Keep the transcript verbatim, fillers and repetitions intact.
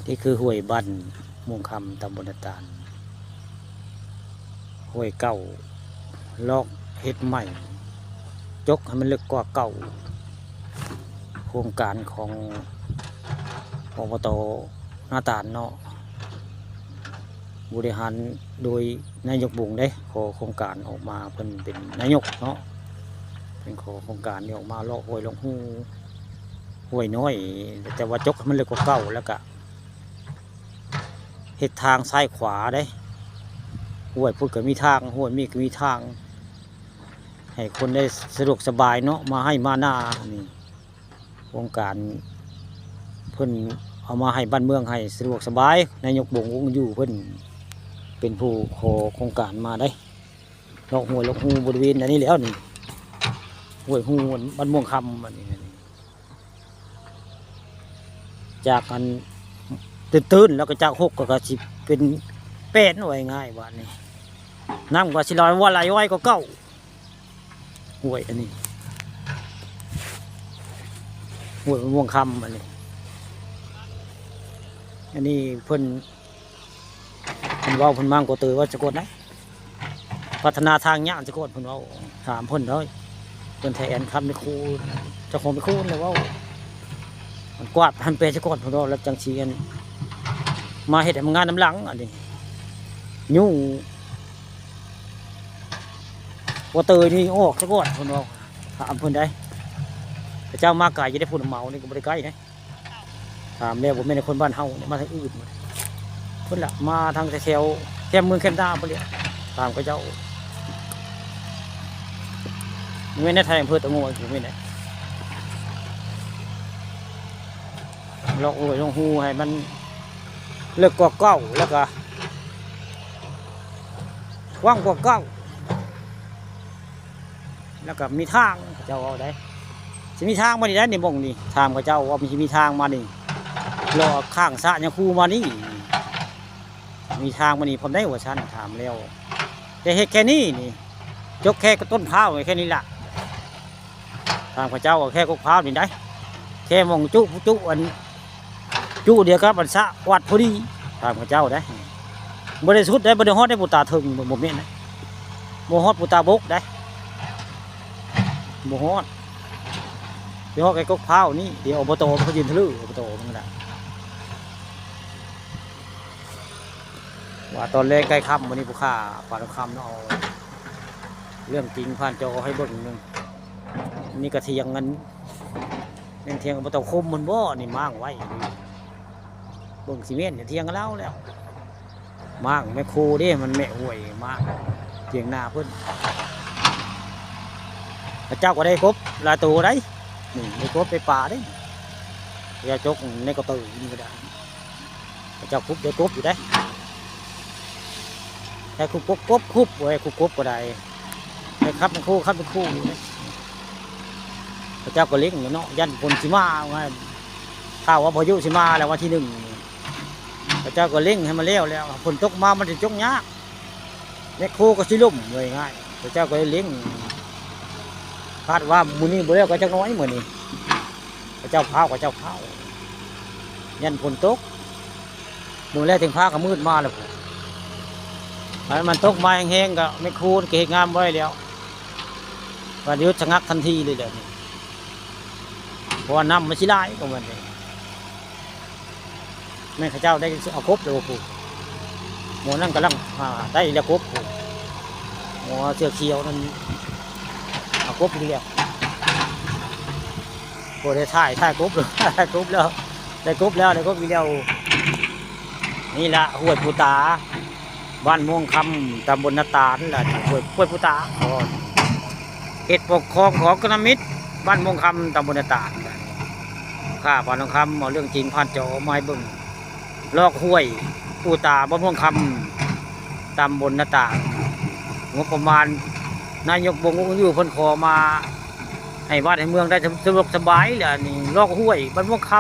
นี่คือห้วยบ้านม่วงคำ ตำบลนาตาล ห้วยเก่า ลอกเฮ็ดใหม่ จกให้มันลึกกว่าเก่า โครงการของ อบต นาตาลเนาะ บริหารโดยนายกบงเด้ ขอโครงการออกมา เพิ่นเป็นนายกเนาะ เพิ่นขอโครงการนี้ออกมา ลอกห้วยลอกฮู ห้วยน้อย แต่ว่าจกให้มันลึกกว่าเก่า แล้วก็ เฮ็ดทางซ้ายขวาเด้ ห้วยพุ้นก็มีทาง ห้วยมีก็มีทาง ให้คนได้สะดวกสบายเนาะ มาไฮ่มานานี่ โครงการเพิ่นเอามาให้บ้านเมืองให้สะดวกสบาย นายกบงวงอยู่เพิ่นเป็นผู้ขอโครงการมาได้ ลอกห้วยลอกฮูบริเวณอันนี้แล้วนี่ ห้วยฮูบ้านม่วงคำอันนี้ จากอันตื้นๆ แล้วก็จากหกก็ ก็สิเป็นแปด ว่าง่ายๆ บาดนี้ น้ำก็สิไหลว่าไหลไวกว่าเก่า ห้วยอันนี้ ห้วยม่วงคำอันนี้ อันนี้เพิ่น เพิ่นเว้าเพิ่นมางก็เตยว่าสะกดนะ พัฒนาทางย่างสะกดเพิ่นเว้า ถามเพิ่นเด้อ เพิ่นแทนครับ แม่ครู เจ้าของแม่ครูเลยเว้า มันกวาดหันไปสะกดเพิ่นเว้า แล้วจังสิอัน มาเฮ็ดให้มันงานนำหลังอันนี้ ยู้ ว่าเตยนี่ออกสะกดเพิ่นเว้า ถามเพิ่นได้ พระเจ้ามาไกลจะได้ผู้เหมานี่ก็บ่ได้ไกลนะ ถามแล้วบ่แม่นคนบ้านเฮาเนี่ย มาทางอื่น เพิ่นละมาทางแถวๆ แคมเมืองแคมนาเพิ่นเลย ถามเขาเจ้า แม่นในไทยอำเภอตะโงบ่แม่นได๋ ลอกห้วยลอกฮูให้มันเลิกกว่าเก่า แล้วก็กว้างกว่าเก่า แล้วก็มีทาง เขาเจ้าเว้าได้ สิมีทางมานี่ได้นี่ บ่งนี่ ถามเขาเจ้าว่ามันสิมีทางมานี่ เลาะข้างสระยาคูมานี่ มีทางมานี่พร้อมได้ว่าซั่น ถามแล้ว แต่เฮ็ดแค่นี้นี่ จกแค่ต้นพร้าวแค่นี้ล่ะ ถามเขาเจ้าว่าแค่กกพร้าวนี่ได้ แค่หม่องจุ จุอัน จุเดียวกับอันสระวัดพอดี ถามเขาเจ้าได้ บ่ได้สุดได้ บ่ได้ฮอดได้ปูตาเทิง บ่ บ่แม่นนะ บ่ฮอดปูตาบกได้ บ่ฮอด สิฮอดแค่กกพร้าวนี่ เดี๋ยว อบต เขายืนทะลุ อบต มันก็ได้ ว่าตอนแลงใกล้ค่ำมื้อนี้ ผู้ข้าปานค่ำเนาะ เอาเรื่องจริงผ่านจอให้เบิ่งหนึ่ง นี่ก็เถียงกัน แม่นเถียงกันบ่ต้องคมมันบ่ นี่ม้างไว้ เบิ่งสิแม่นเถียงกันแล้วแล้ว ม้างแม่โคเด้ มันแม่ห้วยม้างเถียงนาเพิ่น พระเจ้าก็ได้กบหลายโตได้ นี่ได้กบได้ปลาได้ พระเจ้าจกในกระตือนี่ก็ได้ พระเจ้าคุบได้กบอยู่ได้ ให้คุบกบ กบคุบ โอ้ย คุบกบก็ได้ ให้ครับเป็นคู่ ครับเป็นคู่อยู่นะ พระเจ้าก็เล็งอยู่เนาะ ยันฝนสิมาว่า ข่าวว่าพายุสิมาแล้ววันที่หนึ่ง พระเจ้าก็เล็งให้มันแล้วแล้ว ฝนตกมามันสิจกยาก แมคโครก็สิล่มเลยง่าย พระเจ้าก็เลยเล็ง คาดว่ามื้อนี้บ่แล้วก็จักหน่อยมื้อนี้ พระเจ้าพาว พระเจ้าพาว ยันฝนตก มื้อแรกถึงพาก็มืดมาแล้วพุ้น อันมันตกมาแฮงๆ ก็แมคโครก็เฮ็ดงานบ่ได้แล้ว ว่าหยุดชะงักทันทีเลยเดี๋ยวนี้ เพราะว่าน้ำมันสิหลายกว่ามันเลย แม่นเขาเจ้าได้เอากบเลยพุ้น หมู่นั่นกำลัง อ่า ได้แล้วกบพุ้น หมู่เสื้อเขียวนั่นเอากบอีกแล้ว โอ้ ได้ถ่าย ถ่ายกบเลย ถ่ายกบแล้ว ได้กบแล้ว ได้กบอีกแล้ว นี่ละห้วยปูตา บ้านม่วงคำ ตำบลนาตาล นี่ละห้วย ห้วยปูตา อ๋อ เขตปกครองของกนมิตร บ้านม่วงคำ ตำบลนาตาล ข้าพานทองคำเอาเรื่องจริงผ่านจอมาให้เบิ่ง ลอกห้วยปูตา บ้านม่วงคำ ตำบลนาตาล งบประมาณ นายกบงอยู่เพิ่นขอมา ให้วัดให้เมืองได้สะดวกสบายแหละ นี่ลอกห้วยบ้านม่วงค